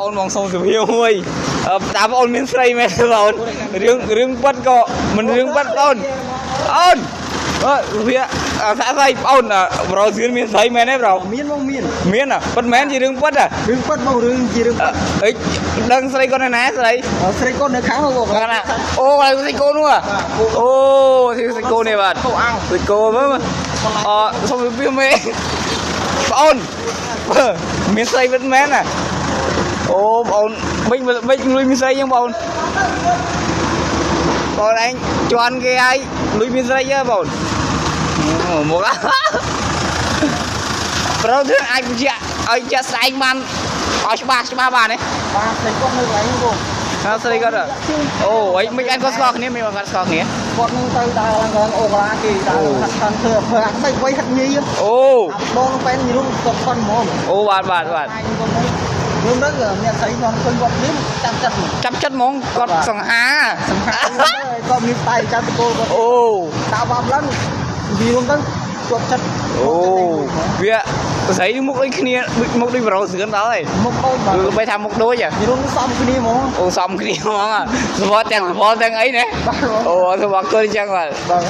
អូនមកសុំសុភាមួយអឺតាមអូនមានស្រីមែនទេបងអូនរឿងរឿងប៉ិតក៏មិនរឿងប៉ិតបងអូនអូនអឺវាសាក់ស្អីបងអូនប្រូសឿនមានស្រីមែនទេប្រូ មានមកមាន មានប៉ិតមែនជារឿងប៉ិតហ៎ រឿងពិតមករឿងជារឿងពិត អីដឹងស្រីគាត់នៅណាស្រី ស្រីគាត់នៅខាងមក គាត់ណាអូស្រីកូននោះអូស្រីកូននេះបាទ កូអាំង ស្រីកូនមើលអសុំសុភាមេបងអូនមានស្រីពិតមែនណាអូបងអូនមិនមិនលួយមានស្រីចឹងបងអូនបងឯងជន់គេហើយលួយមានស្រីហ៎បងអូនមកប្រូធ្វើអាចបញ្ជាក់ឲ្យជាក់ស្ដែងបានឲ្យច្បាស់ច្បាស់បានទេ បាទស្រីគាត់នៅកន្លែងហ្នឹងបង ហើយស្រីគាត់អូអីមិនអញគាត់ស្គាល់គ្នាមិនគាត់ស្គាល់គ្នា គាត់នឹងទៅដើរឡើងឡើងអូកាឡាគេដើរហាត់ខាងធ្វើធ្វើអាស្អីវៃហាត់ញី អូ អាបងបែនរុំគាត់គាត់ហ្មង អូបាទបាទបាទ គាត់មករឿងហ្នឹងអ្នកស្រីគាត់ឃើញគាត់នេះចាំចិត្ត ចាប់ចិត្តហ្មងគាត់សង្ហា សំខាន់គាត់មានតែចាំតកូលគាត់ អូ ដើរបាប់ឡើងវារុំទៅគាត់ចិត្ត អូវាស្រីមុខដូចគ្នាមុខដូចប្រូសឿនដល់ហើយ មុខអូនបាទ គឺបីថាមុខដូចហ៎ រុំសំគ្នាហ្មង អូសំគ្នាហ្មងសវទាំងសវទាំងអីណា បាទ អូសវគុណអញ្ចឹងបាទ បាទ។